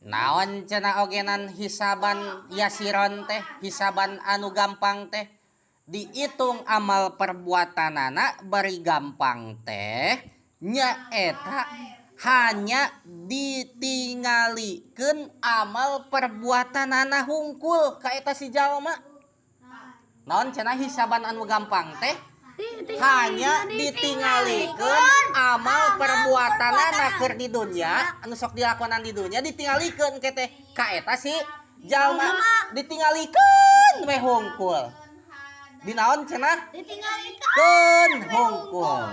Naon cenah ogenan hisaban yasiron teh, hisaban anu gampang teh, dihitung amal perbuatanana bari gampang teh nyaeta hanya ditinggalikeun amal perbuatanana hungkul ka eta si jalma. Naon cenah hisaban anu gampang teh? Hanya ditinggalikeun amal perbuatanana keur di dunya, anu sok dilakonan di dunya ditinggalikeun ke teh ka eta si jalma, ditinggalikeun we hungkul. Dinaon cenah? Ditinggalikeun hungkul.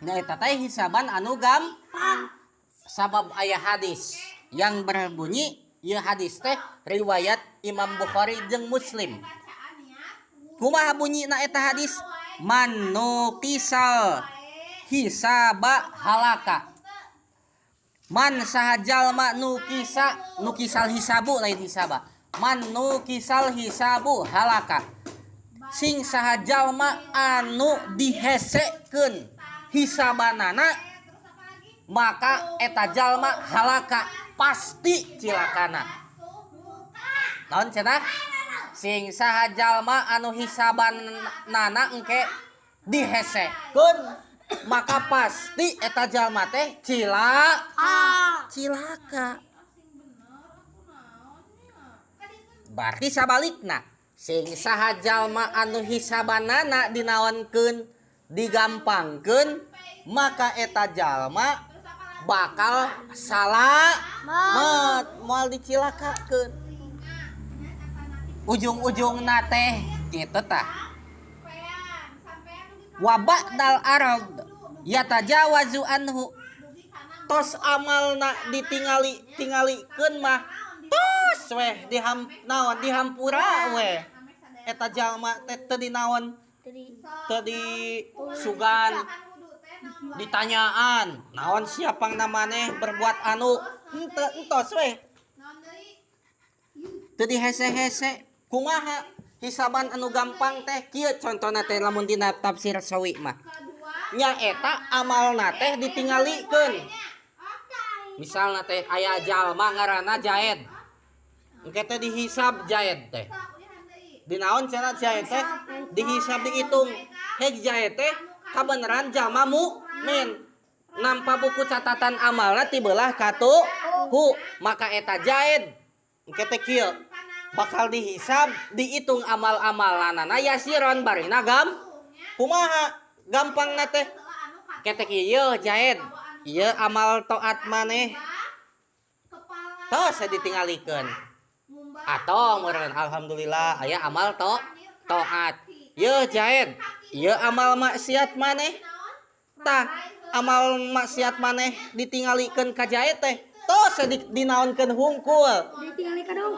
Nya eta teh hisaban anu gampang. Sabab aya hadis yang berbunyi, ieu hadis teh riwayat Imam Bukhari jeung Muslim. Kumaha bunyina eta hadis? Man nuqisal hisaba halaka. Man saha jalma nuqisa, nuqisal hisabu lain hisaba. Man nuqisal hisabu halaka. Sing saha jalma anu dihesekeun hisabanana maka eta jalma halaka pasti cilakana. Naon cenah? Sing saha jalma anu hisabanana engke dihesekeun maka pasti eta jalma teh cilaka. Berarti sabalikna sing saha jalma anu hisabanana dinaonkeun digampangkeun maka eta jalma bakal salamet moal dicilakakeun. Ujung-ujungna teh kitu tah. Wa ba'dal arad yatajawazu anhu. Tos amalna ditingali tingalikeun mah tos weh diham naon dihampura weh. Eta jalma teh teu dinaon teu disugan ditanyaan naon siapang maneh berbuat anu henteu entos weh. Teu dihese-hese. Kumaha hisaban anu gampang teh kieu contona teh lamun dina tafsir Sawi mah. Nyaeta amalna teh ditinggalikeun. Misalna teh aya jalma ngaranna Jaed. Engke teh dihisab Jaed teh. Dinaon cenah Jaed teh? Dihisab dihitung. Heg Jaed teh kabeneran jalma mukmin. Nampa buku catatan amalna tibelah katuhu, maka eta Jaed engke teh kieu. Bakal dihisab, dihitung amal-amalanana yasiron barina gam. Kumaha gampangna teh? Ketek ieu Jaed, ieu amal taat maneh. Tos ditinggalikeun. Atau meureun alhamdulillah aya amal taat. Ieu Jaed, ieu amal maksiat maneh. Tah, amal maksiat maneh ditinggalikeun ka Jaed teh. Tos dinaonkeun hungkul.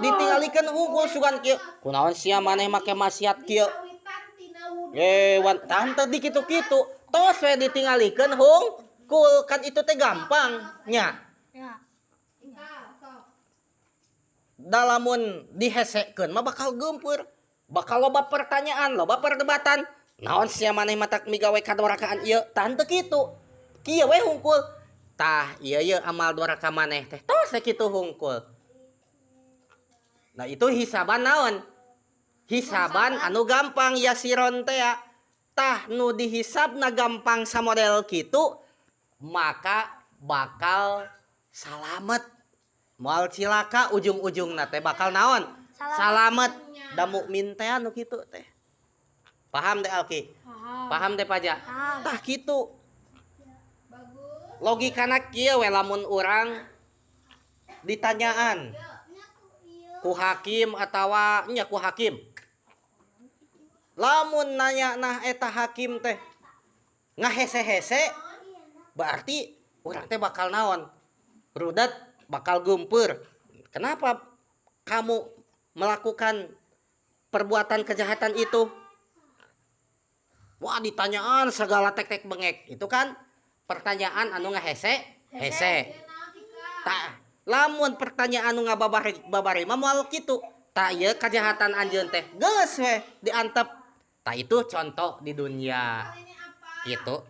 Ditinggalikeun hungkul sugan kieu. Kunaon sia maneh make maksiat kieu? Wan tah teu di kitu-kitu. Tos we ditinggalikeun hungkul kan itu teh gampang nya. Ya. Dalamun dihesekeun mah bakal geumpeur. Bakal loba pertanyaan, loba perdebatan. Naon sia maneh matak migawe kadorakaan ieu? Tah teu kitu. Kieu we hungkul. Tah ieu ieu amal doraka maneh teh tos kitu hungkul. Nah itu hisaban naon? Hisaban anu gampang yasiron teh ya. Tah nu dihisabna gampang samodel kitu maka bakal salamet. Moal cilaka ujung-ujungna teh bakal naon? Salamet. Da mukmin teh anu kitu teh. Paham teh Alki? Paham teh Paja? Tah kitu. Logikana kieu we lamun urang ditanyaan ku hakim atawa nya ku hakim. Lamun nanya nah eta hakim teh ngahese-hese berarti urang teh bakal naon? Rudet, bakal geumpeur. Kenapa kamu melakukan perbuatan kejahatan itu? Wah, ditanyaan segala tek-tek bengek. Itu kan pertanyaan anu ngahese hese. Tah, lamun pertanyaan anu ngababari babari mah moal kitu. Tah ieu kejahatan anjeun teh geus we diantep. Tah itu contoh di dunia. Gitu.